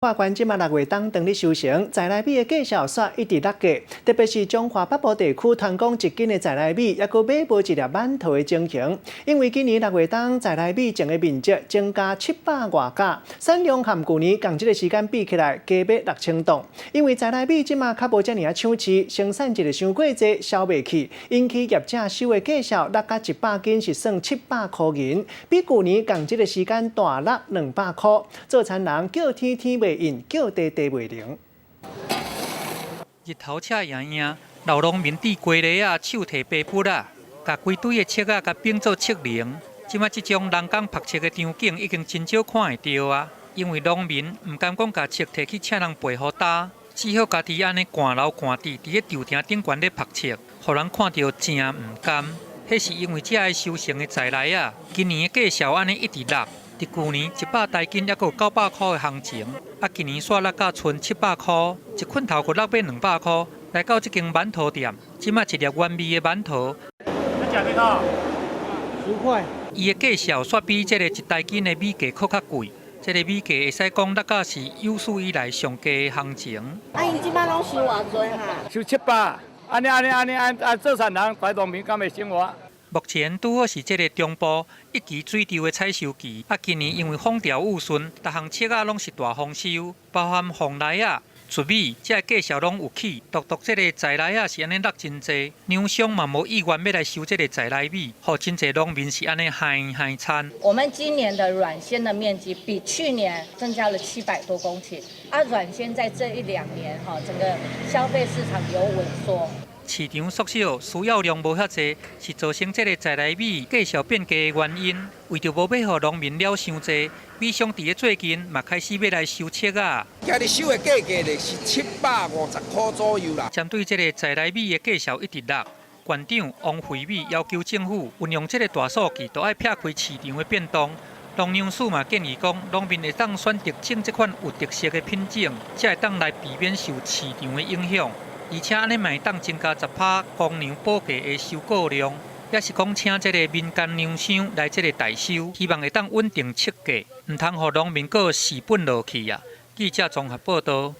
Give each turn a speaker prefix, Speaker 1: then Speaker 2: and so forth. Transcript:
Speaker 1: 法官這馬六月冬當咧收成，在來米的價數煞一直落價，特別是彰化北部地區傳講一斤的在來米，猶閣買無一粒饅頭的情形。因為今年六月冬在來米種的面積增加七百外甲，產量和舊年仝這个時間比起來，加欲六千噸。因為在來米這馬較無遮爾仔搶市，生產一个傷過濟，銷袂去，引起業者收的價數落甲一百斤是算七百箍銀，比舊年仝這个時間大落兩百箍。做田人叫天天袂應，叫地地袂靈。
Speaker 2: 日頭赤炎炎，老農民佇雞犁仔手提白畚仔，共規堆的粟仔共反做粟龍。這馬這種人工曝粟的場景已經真少看會著啊！因為農民毋甘講共粟提去請人背予擔，只好家己按呢汗流汗滴佇咧稻田頂懸咧曝粟，予人看著誠毋甘。彼是因為這个收成的在來仔，今年的價數按呢一直落。佇舊年一百台斤猶閣有九百箍的行情，啊，今年煞落甲賰七百箍，一捆頭閣落欲兩百箍。來到這間饅頭店，這馬一粒原味的饅頭，
Speaker 3: 你食幾多？十塊。
Speaker 2: 伊的價數煞比這个一台斤的米價閣較貴。這个米價會使講落甲是有史以來上低的行情。
Speaker 4: 啊，𪜶這擺攏收偌濟哈？
Speaker 3: 收七百。按呢按呢按呢按啊，做田人佇農民敢會生活？
Speaker 2: 目前拄好是這个中部一期水稻的採收期，啊，今年因為風調雨順，逐項粟仔攏是大豐收，包含鳳梨仔、糯米，這个價數攏有起，獨獨這个在來仔是按呢落真濟，糧商嘛無意願欲來收這个在來米，予真濟農民是按呢害害慘。
Speaker 4: 我們今年的軟纖的面積比去年增加了七百多公頃，啊，軟纖在這一兩年哈，整個消費市場有萎縮。
Speaker 2: 市場縮小，需要量無遐濟，是造成這个在來米價數變低的原因。為著無欲予農民了傷濟，米商佇咧最近嘛開始欲來收粟仔。
Speaker 5: 今日收的價格咧是七百五十箍左右啦。
Speaker 2: 針對這个在來米的價數一直落，縣長王惠美要求政府運用這个大數據，都愛撇開市場的變動。農糧署嘛建議講，農民會當選擇種這款有特色的品種，才會當來避免受市場的影響。而且按呢嘛會當增加十趴公糧補價的收購量，抑是講請這个民間糧商來這个代收，希望會當穩定粟價，毋通予農民閣蝕本落去啊！記者綜合報導。